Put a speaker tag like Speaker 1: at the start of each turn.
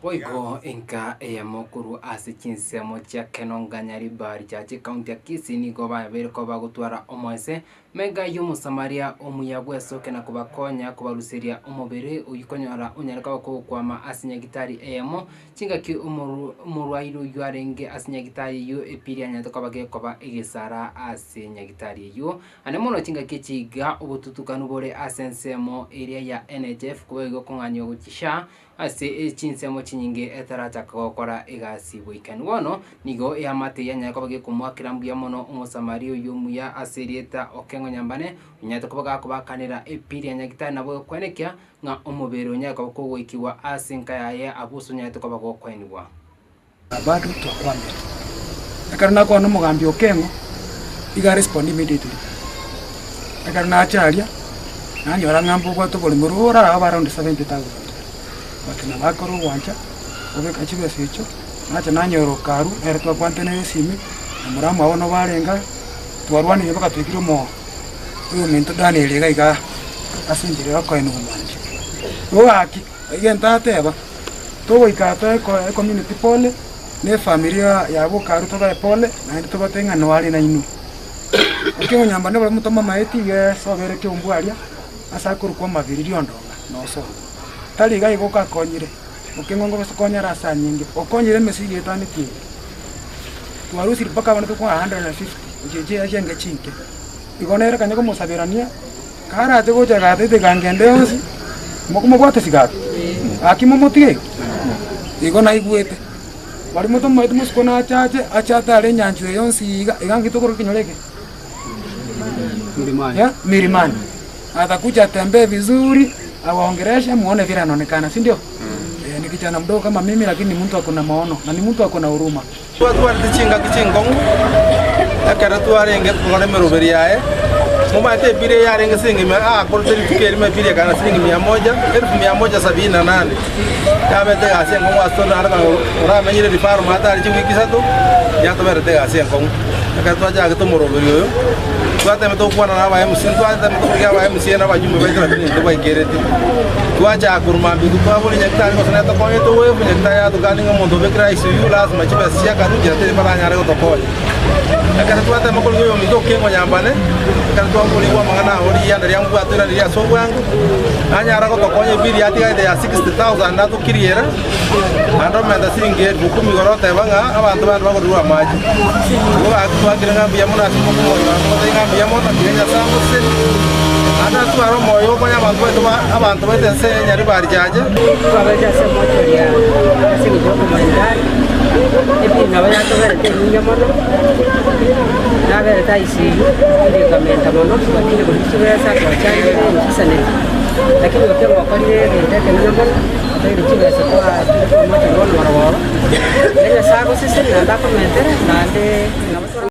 Speaker 1: Boigo enka eyemo korwa ase chinsemo chia Kenonga, Nyaribari Church, Ekaunti ya Kisii nigo babeire koba bagotwara omoese Mega y'Omosamaria omuya bw'esoke na kobakonya kobaruseria omobere oyio konyora onyare koba kogokwama ase nyagitari eyemo. Chingaki omorwaire oyio arenge ase nyagitari eyio epiri anyarete koba gekoba egesara ase nyagitari eyio. Ande mono chingaki echi iga obotutukanu bore ase ensemo eria ya NHIF koba igo okong'anywa gochia SHA Ase chinsemo chinyinge etarachaka gokora egasi goikeranu. Bono nigo eamate yanyare koba gekomoakera mbuya mono Omosamaria oyio omuya ase erieta Okeng'o Nyambane, onyarete koba gakobakanera epiri ya Nyagitari nabo egokwenekia ng'a omobere onyare koba kogoikigwa ase enka yaye abwo ase onyarete koba gokwenigwa.
Speaker 2: Bado twakwamire. Ekero nakwana omogambi Okeng'o, iga arespond immediately. Ekero nacha aria, nanyora ng'a mbobwate oboremo rora around 70,000. But nabo akora ogwancha, obeka chibesa echio, nacha nanyora Okaru, nere twakwanete nere esimi, na moramwabo nabo arenge aa, twarwanire mpaka twaikire omo oyominto Daniel iga igaa, ase enchera ya okoenigwa mwancha. Igo gaki, egento ateba. Togoika toe ecommunity pole, na efamiri yabo okaru tobae pole, naende tobatebie ng'a noare nainwe. Okeng'onyamba nobore motomamaeti iga ase obere keumbu aria, ase akorokwa amabiri riondong'a nosoa. Tari iga igo okakonyire, okeng'ongo gose konyare ase anyinge, okonyire emesigo etaneti eye. Twarusiri mpaka abande tokoa 150 gochia chiaye chinke. Igo nere kanya komosaberania. Karache gocha gataete kangende yonsi, mokomobwata sigaki, gaki momotige igo. Igo naigwete, baria motomoeti mosiko nache ache, ache atare enyancha eye yonsi iga, iga nki tokoroka ekenyoro eke? Milimani. Milimani. Atakuja atembee vizuri, awaongeleshe muone vile anaonekana, si ndio? Eh, ni kijana mdogo kama mimi lakini ni mtu ako na maono na ni mtu ako na huruma.
Speaker 3: Twatwarete chingaki chinkong'u ekero twarenge kogora emeroberi yaye, momanyete epira eye yarenge siringi mia aakorete rituko erimo epira ekana siringi mia moja, elfu mia moja sabini na nane. Yabete egasi enkong'u ase tore naende kare oramenyire rifaro omanyete are chiwiki isato, yatoberete egasi enkong'u. Ekero twachagete omoroberi oyo, twatemete gokwana na aba MC, ntwatemete korigia aba MCA na abajumbe baito lakini ntobaikereti. Twachaka korwa mambia intwe twaboria nyagetari gose netokonyete ogoebu, nyagetari yatokania ng'a omonto obekire ICU lasima chibesa chiakanwa nchera teri baranyare gotokonya. Ekero twatema korigia oyominto okeng'wa nyambane, ekero twaborigwe amang'ana ao rigianda ria mbwatoiranirie ase obwango, nanyara gotokonya ebill yatigarete ya 60,000 natokiriera, naende omenta siringi elfu kumi igoro oteba ng'a abanto bande bagorirwe amache. Igo gaki twakire ng'a mbuya mono ase omoyo totebe ng'a mbuya mono tiga Nyasae amosesenie, naende atware omoyo okonya abanto baito ba abanto baito ense eye Nyaribari Chache.
Speaker 4: Twabeche ase emochori ya ase eng'encho y'okomoendari, ebiri nabo yatoberete enyinge mono, naberete ICU, ere ekamenta mono, lakini korwa chibesa twachandire nchisaneti, lakini otieno okorire egento ekenene mono, otoire chibesa twachire komochori bono marogoba, na Nyasae agosesenie naende akomentere, naende nabo.